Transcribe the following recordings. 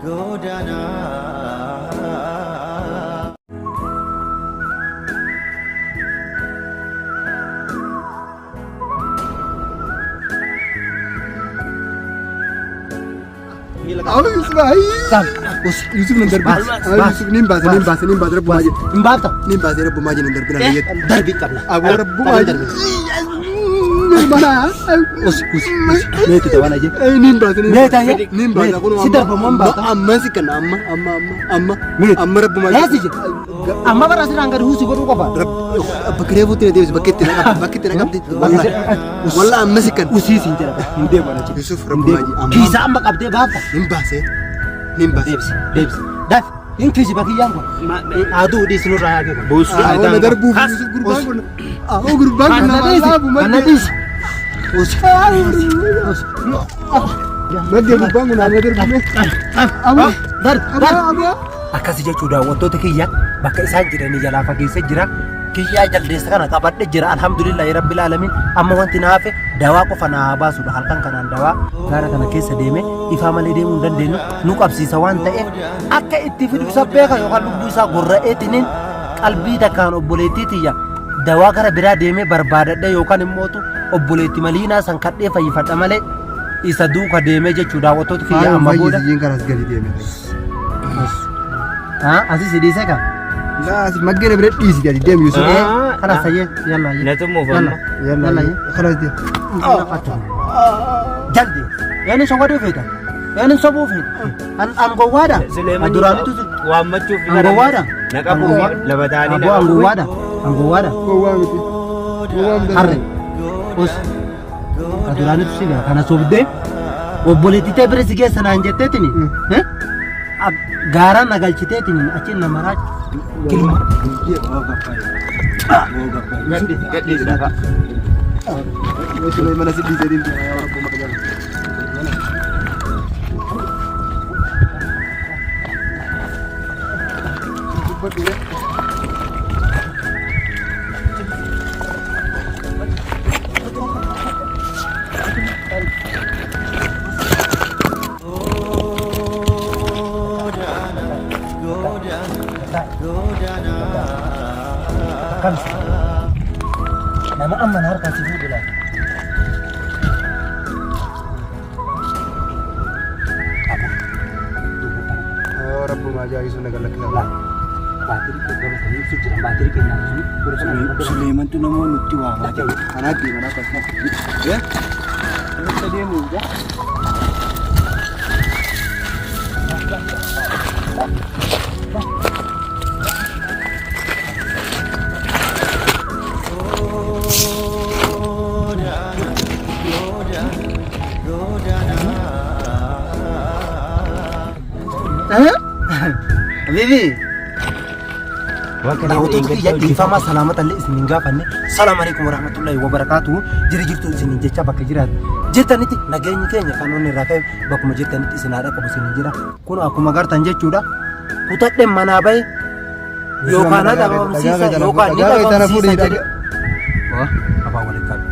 Godana. Awwa Yusuf ayi. Yusuf nan darbi. Awwa Yusuf nin baase nin baase nin baase rabbumaa jedhe. Hin baafta. Nin baase rabbumaa jedhe nan darbina biyyatti. Darbii qabna. Awwa rabbumaa jedhe. Mana. Us us us. Meeti ta'an aje. Nin baase nin Meeti aje. Nin baase kun Si darbamu hin baata. Amma si kenna amma amma amma amma. Meeti. Amma rabbumaa Eessi jedhe. Amma bara asirraan gadi huusi godhuu qofa. Bakka reefuutti na deebisi bakka itti na qabdi bakka itti na qabdi. Wallaahi amma si kenna. Usii siin jedha. Hin deemu ana jedhe. Yusuf rabbumaa jedhe amma. Kiisa amma qabdee baafta. Nin baase nin baase. Deebisi deebisi. Dafi. Hin kiisi bakiyyaan kun. Aduu dhiisi nurraa yaagee kun. Buusu. Awwa na darbuuf Yusuf gurbaan kun. Awwa gurbaan kun Kana nama dhiisi. laafu Kana madde. dhiisi. Usi. Madde gurbaan kun nama darbume. Awwa Dar dar. awwa awwa. Akkasi jechuun daawwattoota kiyya bakka isaan jiranii jalaa fageessee jira. Kiyyaa jaldeessa kana qabadhe jira alhamdulillahi rabbil alamin. Amma wanti na hafe dawaa qofa na haa baasudha. Halkan kanaan dawaa gaara kana keessa deeme ifaa malee deemuu hin dandeenyu nu qabsiisa waan ta'eef akka itti fidu isa beeka yookaan lubbuu isaa gorra'eetiniin qalbii takkaan obboleettii tiyya dawaa gara biraa deemee barbaadadhe yookaan immootu obboleetti maliinaa san kadhee fayyifadha malee isa duuka deemee jechuu daawwattoota kiyya amma booda. Fayyisiin kanas gadi deeme. Asii si dhiisee kan? Laa maggeen bira dhiisi gadi deemi Yusuf. Kanas tayyee yalla Na tumuuf amma. Yalla kanas deemi. Jalde. Yaani sogoduu feeta. Yaani sobuu feeta. An an gowwaadha. Suleeman Duraanitu si. waammachuuf An gowwaadha. Na qabu lafa taa'anii na Aboo an qabu. gowwaadha. An gowwaadha. Gowwaa miti. Gowwaa miti. Harre. Us. Ka duraanitu si gaa kana sobdee obboleettii ta'e bira si geessa naan jetteetini. Gaaraan na galchiteetini achiin na maraa kilma. Gadhiisi lafa. Mana si dhiisee deemti. Rabbuma qajeelcha. Akkamsi. Nama amma na harkaa si fuudhu laata. Rabbuma ajaa'isu na galakkisa. Baatirii gama sanii ibsu jira. Baatirii kennaa sun. Suleemantu namoonni nutti waamaa jiru. Anaa deema naa akkasuma. Nutti deemuun jaa. Habibi. Daawwattoota kiyya dhiifama salaamata illee isin hin gaafanne. Salaamu alaikum warahmatullahi wabarakaatuhu. Jira jirtu isin jecha bakka jiraatu. Jirtanitti nageenyi keenya kan onni irraa ka'e bakkuma jirtanitti isin haadha qabu isin jira. Kun akkuma gartan jechuudha. Kutadheen manaa bahe yookaan na dhabamsiisa yookaan ni dhabamsiisa jedhe. Afaan waliin qabu.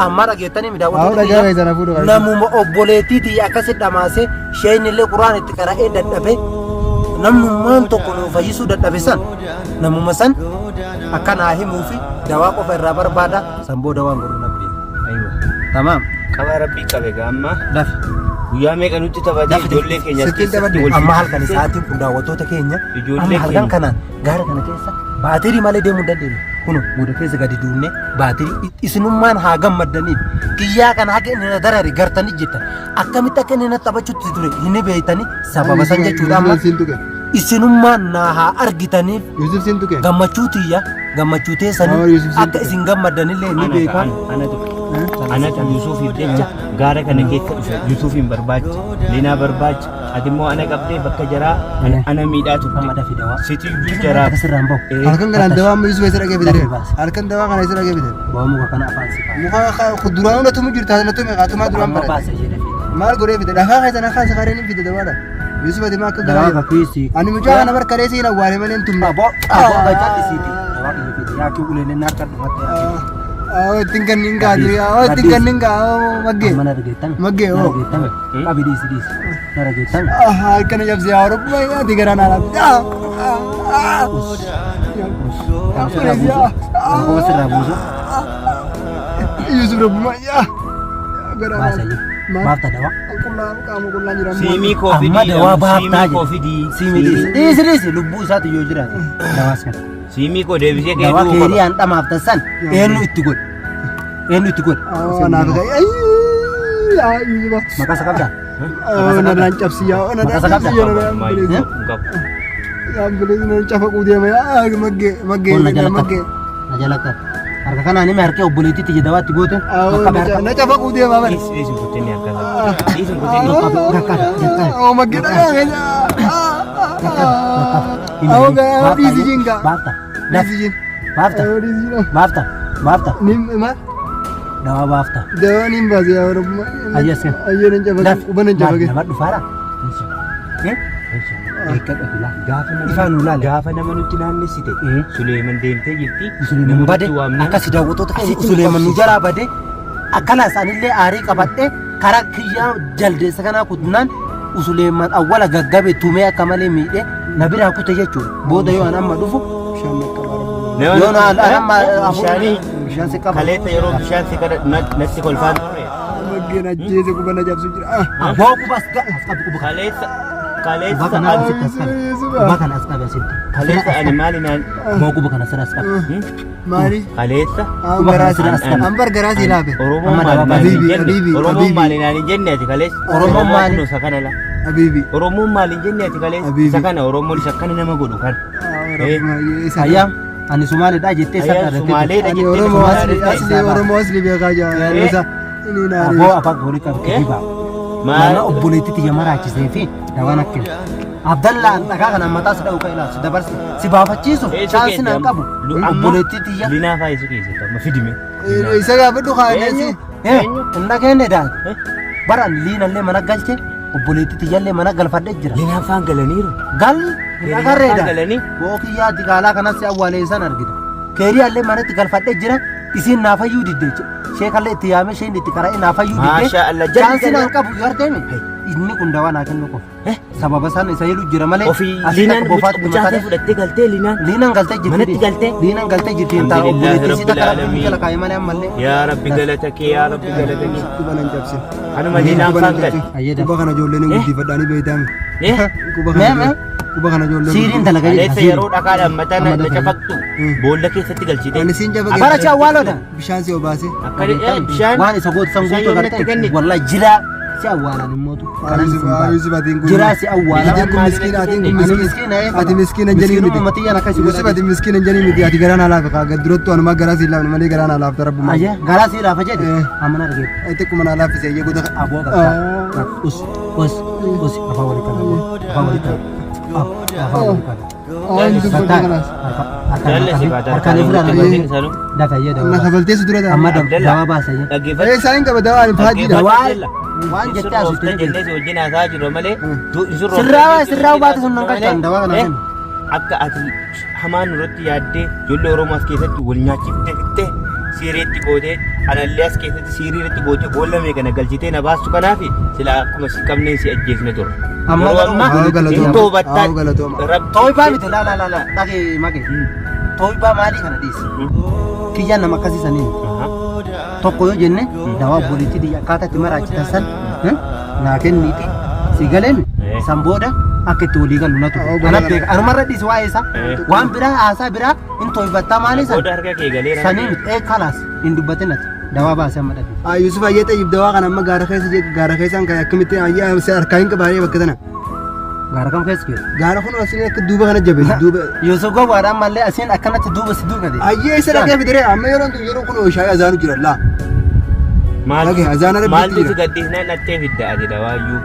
Amma dhageettanii mi daawwattoota Haa, dhagaa keessan hafuudha qabdi. Namuma obboleettii tiyya akkasi dhamaase sheen illee quraan itti qara'ee dadhabe namnummaan tokko nu fayyisuu dadhabe san namuma san akka naa himuu fi dawaa qofa irraa barbaada san booda waan godhu nabbi. Aywa. Tamaam. Qabaa rabbii qabe gaamma. Dafi. Guyyaa meeqa nutti taphatee Dafi. ijoollee keenya as Sittiin keessatti taphadhe. wal Amma halkan sa'aatiin kun daawwattoota keenya Ijoollee amma halkan keenya. kanaan gaara kana keessa baatirii malee deemuu hin dandeenyu. Kun booda keessa gadi duunne baatirii isinummaan haa gammaddaniif kiyyaa kana haga inni na darare gartanii jettan akkamitti akka inni na taphachuutti ture hin beektanii sababa san jechuudha amma Yusuf siin tuqe. isinummaan naa haa argitaniif Yusuf siin tuqe. gammachuu tiyya gammachuu Haa, teessanii Yusuf siin akka tuqe. isin gammaddanillee ni Ana beeka. ana tuqe. Anatu Yusufiif jecha gaara kana keessa dhufe Yusufiin barbaacha Linaa barbaacha ati immoo ana qabdee bakka jaraa ana miidhaa Amma turte dafi dawaa. siti iyyuu jaraa Akkasirraan bahu. Halkan kanaan dawaa amma Yusuf eessa dhaqee fidee? Dafii baasi. Halkan dawaa kana eessa dhaqee fidee? Ba'aa muka kana afaan si kaa'e. Muka duraan na tumu jirta na tume qaatumaa duraan Amma barate. baasa ishee dafii. Maal godhee fide? Dhakaa keessa na kaasa kareen hin fide dawaadha. Yusuf ati maa akka Dawaa garaa kakkiisi. Ani mucaa kana bar karee siin awwaale malee hin tumne. Aboo aboo gachaa isiiti. Dawaa kiyya fide. Yaa kii uleen inni akka dhumatte. Ittiin kanniin kaatu yaa ittiin kanniin kaa maggee. Amma na dhageettame. Maggee, Na oo. dhageettame. Qabi, dhiisi, dhiisi. Na dhageettame. Akkana cabsee yaa Rabbi ati garaa naa laafte. Kana sirraa buusu. Kana qofa sirraa buusu. Yusuf Rabbi yaa garaa Baasa iyyuu. Baafta dawaa. Qullaa qaama qullaan jira. Siimii koo Amma fidii. dawaa baaftaa Siimii koo jedhe. fidii. Siimii dhiisi. Dhiisi, dhiisi, lubbuu isaati yoo jiraate. Dawaas kana. Siimii koo deebisee Dawaa kee du'uu qaba. keeriyaan dhamaaf tassan eenyu itti godhe? Eenyu itti godhe? Naaf ta'e. Yaa Yusuf. Maqaa isa qabdaa? Narraan cabsi yaa narraan cabsi yaa narraan Maayyuu hin qabu. Yaa bilis nan cafaquu deema yaa maggee maggee Kun na jala maggee. qabu. Na jala qabu. Harka kanaan hime harkee obboleettiitti ija dawaatti goote. Bakka harka. Na cafaquu deema bara. Dhiisi, dhiisi, kutinni akkasa. Dhiisi, kutinni. Qaqqabe, qaqqabe. Oh maggee dhagaa. Dhiisi jinga. Baafta. Dhiisi jin. Baafta. Dhiisi jin. Baafta. Baafta. Nim maal? Dawaa baafta. Dawaa nin baase yaa Rabbi. Ayyaas kan. Ayyee nan cafaqe quba nan cafaqe. Nama dhufaara. Eeggadha filaa. Ifaan nu laale. Gaafa nama nutti naannessite Suleeman deemtee jirti. Suleeman Nama bade nutti waamnaan akkasi daawwattoota keenya Asitti nu Suleeman nu qabsiise. jalaa bade akkana isaanillee aarii qabadhe karaa kiyyaa jaldeessa kanaa kutnaan Suleeman awwala gaggabe tumee akka malee miidhe na biraa kute jechuudha. Booda yoo an amma dhufu Bishaan naqqabaa Rabbi. Nama yoo na an amma bishaanii bishaan si qaba. Kaleessa yeroo bishaan si kadhatu natti kolfaan ture. Maggeen ajjeese quba na cabsu jira. Boo quba as as qabi quba kana. Kaleessa Quba kaleessa kana asitti as qabi. Quba kana as qabi asitti. Kaleessa ani maali naan Boo quba kana sirra as qabi. Maali? Kaleessa Ambar garaa si laafe. Oromoon Amma maali dawaa naan hin Habibi, jenne Habibi, Oromoon Habibi. maali naan hin jenne ati kaleessa. Oromoon maali? Kun isa kana la. Habibi. Oromoon maali hin jenne ati kaleessa. Habibi. Isa kana Oromoon isa kana nama godhu kana. Ayyaa ani Sumaaleedha jettee isa Ayyaan dhaadattee. Sumaaleedha Ani jettee Oromoo asli Sumaaleedha. asli Oromoo asli beekaa jira. Isa inni naani. Aboo afaan horii qabu kijibaa. Maal? Nama obboleettitti ya maraachisee fi dawaan akka Abdallaan dhagaa kana mataa si dha'u kan ilaalu si dabarse si baafachiisuuf Eessa chaansii naan keessa qabu amma? obboleettitti ya. Linaa faa eessa keessatti amma fidime. Isa gaafadhu kaa'ee. Hin dhageenye daate. Baran liinallee mana galche obboleettitti jallee mana galfadhe jira. Linaa faan galaniiru. Gal hin Linaa faan agarreedha. galanii. Bookiyyaa diqaalaa kanas si awwaaleessan argita. Keeriyaallee manatti galfadhe jira isiin naafayyuu didde jechuudha. Sheekallee itti yaamee isheen itti qara'ee naafayyuu didde. Maasha Allah. Jalli Chaansii naan jalli. qabu yoo argame inni kun dawaa naa kennu qofa. Sababa isaan isa hilu jira malee Ofii asitti linaan akka bofaatti mucaasee mataa fudhattee galtee linaan. Liinan galtee jirti. Manatti galtee? Liinan galtee jirti. Hin ta'a Alhamdulillahi obboleettii isii takka Rabbil rabbiin Aalamiin. jala kaa'e malee ammallee. Yaa Rabbi galata kee, yaa Rabbi galata kee. Quba nan cabsin. Kanuma linaan faan gal. Ayyee Quba kana ijoolleen hin guddifadhaanii beektaami. Eh? Quba Mee, kana mee? quba kana ijoolleen. Siiriin dalagaa jirti. Kaleessa yeroo dhakaadhaan mataa na Amma na cafaqtu boolla keessatti galchite. Ani siin cafaqe. Bara ci awwaaloodha. Bishaan si obaase. Akka bishaan Waan isa gootu san bishaan guutuu yoo natti agartee kennite. wallahi jiraa si awwaalan immootu. Kanan Yusuf isin baasa. Yusuf atiin kun. Jiraa si awwaalan. Atiin kun miskiina atiin kun Ani miskiina. miskiina ee. Ati miskiina hin jedhii miti. Miskiinuma tiyyaan akkasii Yusuf ati miskiina hin jedhii miti. Ati garaa naa laafe kaa durattu anumaa garaa si laafne malee garaa naa laafta rabbuma. Ayyee garaa si laafa jedhe. Eh. Amana argeetu. Xiqquma naa laaffise eeyyee goota. Aboo qabdaa. Us us us afaan walii qabu. Afaan walii qabu. Afaan walii qabu. Waan dubbatu kanaas. Jaalle si baata. Harkaan Harkaan irraa walitti sanuu. Dafa ayyee Na dawaa. kafaltee si dura ta'a. Amma Abdalla. dawaa baasa ayyee. Dhaggeeffadhu. Ee isaan qaba dawaa ani faajiidha. Dawaa waan jettee Sirroofta asitti jennee si wajjin haasaa jirru malee. Sirraa sirraa baate sun nan galchaan dawaa kana kennu. Akka ati hamaan nurratti yaaddee ijoollee Oromoo as keessatti wal nyaachiftee fixxee siiriitti gootee anallee as keessatti siirii irratti gootee boolla meeqa na galchitee na baastu kanaaf sila akkuma si qabneen si ajjeesne turre. Amma Yeroo garuu ammaa Haa galatooma. hin toobattaa Haa galatooma. Rabbi. Tooybaa miti laa laa laa laa dhagee maqee. Tooybaa maalii kana dhiisi? Kiyyaan nama akkasii saniin tokko yoo jenne dawaa obboleettii tiyya akkaataa itti maraachitan san naa kenniiti si galeemi Eh. san booda akka itti walii galu natu Oh, ana gola beeka anumarra dhiisi waa'ee isaa Eh. waan biraa haasaa biraa hin tooybattaa maalii san Booda harka kee galeera. sanii miti ee kalaas hin dubbatin ati dawaa baasee amma dhabe. Ah Yusuf ayyee xayyib dawaa kana amma gaara keessa gaara keessaan kan akkamitti ayyee si harkaa hin qabaayee bakka tana. Gaara kam keessa keessa? Gaara kun asiin akka duuba kana jabeessi duuba. Yusuf gowwaadhaan mallee asiin akkanatti duuba si duuba de. Ayyee isa dhaqee fidere amma yeroo tun yeroo kun shaayii azaanu jira laa. Maaltu Dhage, azaana Rabbiitti maaltu jira. si gadhiisnaan dhattee fidda ati dawaayyuu.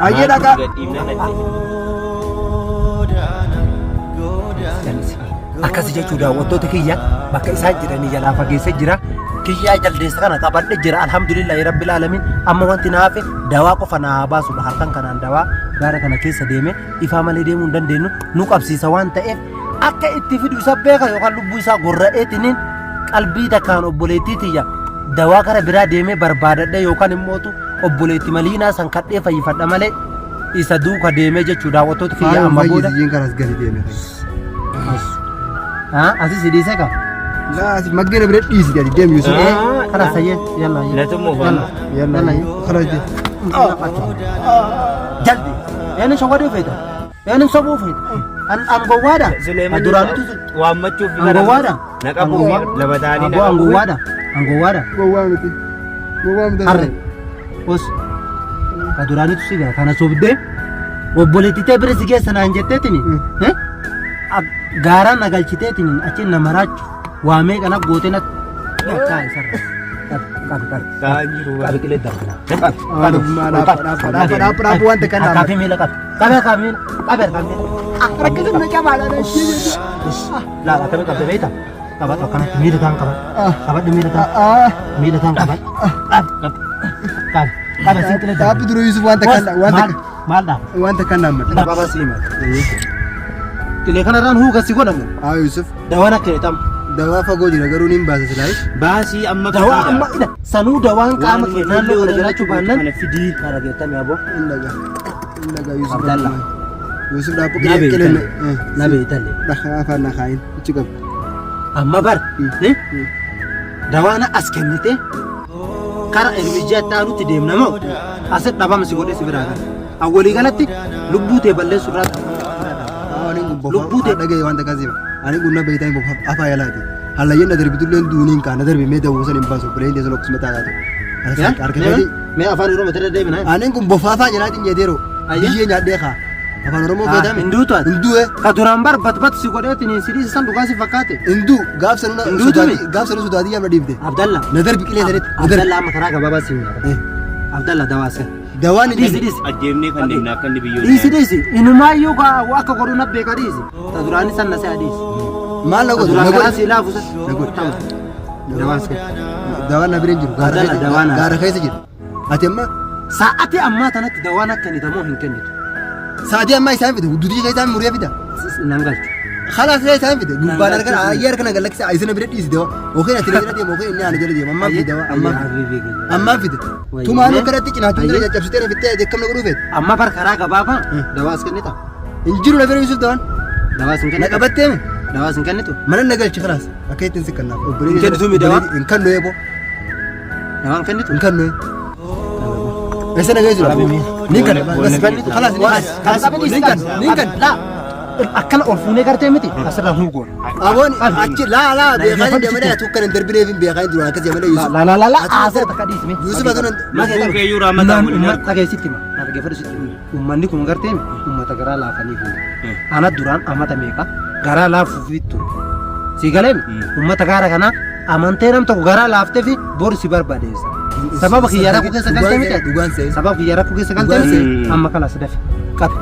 Ayyee Maaltu dhaqaa. si gadhiifnaan dhattee fidda. Akkasi jechuu daawwattoota kiyya bakka isaan jiranii jalaa fageessee jira. Kiyyaa jaldeessa kana qabadhe jira alhamdulillahi rabbil alamin. Amma wanti na hafe dawaa qofa na haa baasudha. Halkan kanaan dawaa gaara kana keessa deeme ifaa malee deemuu hin dandeenyu nu qabsiisa waan ta'eef akka itti fidu isa beeka yookaan lubbuu isaa gorra'eetiniin Qalbii takkaan obboleettii tiyya dawaa gara biraa deemee barbaadadhe yookaan immootu obboleetti maliinaa san kadhee fayyifadha malee isa duuka deemee jechuu daawwattoota kiyya amma booda. Fayyisi karas gadi deeme. Asii si dhiisee qaba. Laa asi maggeen bira dhiisi gadi deemi Yusuf. Karas tayyee yalla. Latummoo faana. Yalla karas deemi. Jalli. Eenyu shawwaduu feeta? Eenyu sobuu feeta? An gowwaadha. Suleeman Duraanitu waammachuuf An gowwaadha. Na qabu lama ta'anii na An qabu. gowwaadha. An gowwaadha. Gowwaa miti. Gowwaa miti. Harre. Os. Ka duraanitu si gara kana sobdee obboleettitee bira si geessa naan jetteetini. Gaaraan na galchiteetini achi na maraachu waa meeqa na gootee na taa isarra. Qabi qabi qabi. Ta'an jiru. Qabi qilee darbina. Qabi. Dhaabba dhaabba dhaabba wanta kana. Akkaafii miila qabi. Qabi akkaafii miila. Qabi harkaa miila. Rakkisa na cabaadha. Laala akkamii qabda beektaa? Qabadhu akkanatti miila taan qabadhu. Qabadhu miila taan. Miila taan qabadhu. Qabi qabi. Qabi. Qabi asiin qilee darbina. Dhaabbi dura Yusuf wanta kana wanta Maal dhaaba? wanta kana amma. Baba sii mata. Qilee kanarraan huuga si godhamu. Haa Yusuf Dawaan akka jedhamu. dawaa fagoo jira garuu niin baasa silaayi. Baasii amma Dawaa amma ila sanuu dawaan qaama kee naannoo kana jiraachuu baannaan. Kana fidii. Kana geettame aboo. Hin dhagaa. Hin dhagaa Yusuf. Abdallah. Yusuf dhaabbu Na qilee beektalle. qilee. Na beektalle. Dhagaa afaan na kaayin. Ichi qabu. Amma bar. Dawaan as kennite kara irmijjaa itti aanutti deemna moo asit dhabama si godhee si biraa gala. Awwalii galatti lubbuu tee balleessu irraa Lubbuu ta'e dhagaye wanta akkasii ani kun na beektaa hin afaa yalaati. Hallayyeen na darbitullee duuniin kaa na darbi mee dawuu san hin baasu obboleen teessan akkasuma taataatu. Harka keetii Mee afaan Oromoo irra deebina. ani kun bofa afaa jalaatiin jedheeroo biyyee nyaadhee kaa afaan Oromoo feetame. Hin duutu ati. Hin du'e Ka duraan bar bat si godheetiin si dhiise san dhugaa si fakkaate. hin du'u gaaf sanuu Hin duutu mi? gaaf sanuu sodaatii yaamna dhiifte. Abdalla. Na darbi qilee sanitti na darbi. Abdalla amma karaa gabaabaa si nyaata. Abdalla dawaa sen. Dawaan hin Dhiisi dhiisi. Ajjeemnee kan deemna akka inni biyyoo. Dhiisi dhiisi. Inumaayyuu akka godhu na beeka dhiisi. Ta duraani san na se'a dhiisi. Maal na Ta godhu duraan na karaa godhu si laafu san. Na godhu. Dawaa sen. Dawaan na bira hin jiru gaara Abdalla, keessa dawaan na- gaara keessa jira. Ati amma Sa'aatii ammaa tanatti dawaan akka kennitamoo hin kennitu. sa'aatii ammaa isaan fide dudii keessa isaan muree fida. Nan galchu. خلاص لا يسافد قبال لا، أركان لا. أي أركان قال لك عايزنا بريد يزيد دواء وخير أتري جل ديم وخير إني أنا جل ديم أما في دواء أما أما في وي. تو ما أنا كرتي كنا أيه. تندر جاب ستير في التاع كم نقول فيت Amma bar karaa gabaabaa dawaas kennita. إنجيل ولا فيرو يوسف دوان Dawaas hin kennitu. نقبت تيم Dawaas hin kennitu. ما أنا نقل خلاص أكيد تنسكنا إن كان تومي دواء؟ إن كان له يبو Dawaan kennitu. إن كان له بس أنا جاي قرابي مين؟ نيكن ولا- بس خلاص نيكن نيكن نيكن Laa akkana ol fuunee gartee miti asirraa huugoon. أبون أكيد لا لا بيخاين دمنا أتوقع إن دربنا في بيخاين دون أكيد يا يوسف La la la la haasa'e takka dhiisime. يوسف أظن Lubbuun keeyyuu raamataa waliin argu. Uummata keessatti hima. Na dhaggeeffadhu sitti hima. Uummanni kun gartee uummata garaa laafanii fuudhe. Ana duraan amata meeqa garaa laafuufii ture. Si galee uummata gaara kanaa amantee nam tokko garaa laaftee fi boru si barbaadeessa. Sababa kiyya rakkoo keessa galtee miti. Dhugaan se'e. Sababa kiyya rakkoo keessa galtee miti. Amma kalas dafe. Qabi.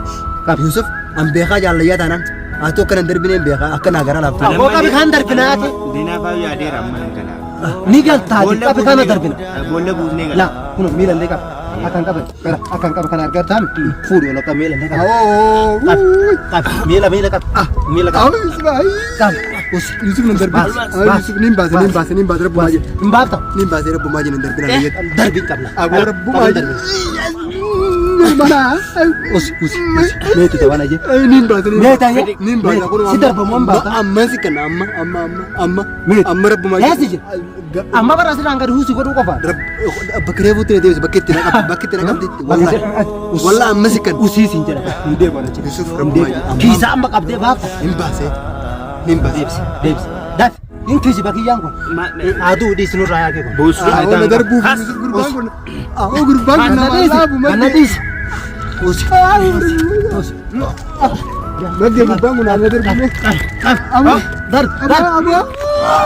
Qabi. Yusuf an beekaa jaallayyaa taanaan ati akka nan darbineen beekaa akka naa gara laaftu. Aboo qabi kan darbinaati. Dinaafaa yaadeera amma nan kanaa. Ni galtaati qabi kana darbina. Boolla buusnee gala. La kun miilallee qabi. Akkan qabe gara akkan qabe kana argataan fuudhu ol akka miilallee qabi. Awoo. Qabi miila miila qabi. Miila qabi. Awoo Yusuf ayi. Qabi. Us. Yusuf nan darbin. Baas, Awoo baas. Yusuf nin baase nin baase nin baase rabbumaa jedhe. Hin baafta. Nin baase rabbumaa jedhe nan darbin ana jedhe. Darbiin qabna. Aboo rabbumaa jedhe. Mana. Us us us. Meetu ta'an aje. Nin baase nin Meeta aje. Nin baase kun Si darbamu hin baafta. Amma si kana amma amma amma amma Meetu. amma rabbumaa Eessi jira? Amma bara asirraan gadi huusi godhuu qofa. Bakka reefuutti na deebise bakka itti na qabdi bakka itti na qabdi wallahi wallahi amma si kana. Usiis hin jedha. Hin deemu ana jedhe. Yusuf rabbumaa jedhe. Amma Kiisa amma qabdee baafta. hin baase nin baase. Deebisi deebisi. Dafi. Hin kiisi bakiyyaan kun. Aduu dhiisi nurraa yaaqee kun. Buusuu. Awoo na darbuuf Yusuf gurbaan kun awoo gurbaan kun Kana nama dhiisi. laafu Kana madde dhiisi. Usi. Usi. Madde gurbaan kun nama darbuuf. Dar dar. Aboo aboo.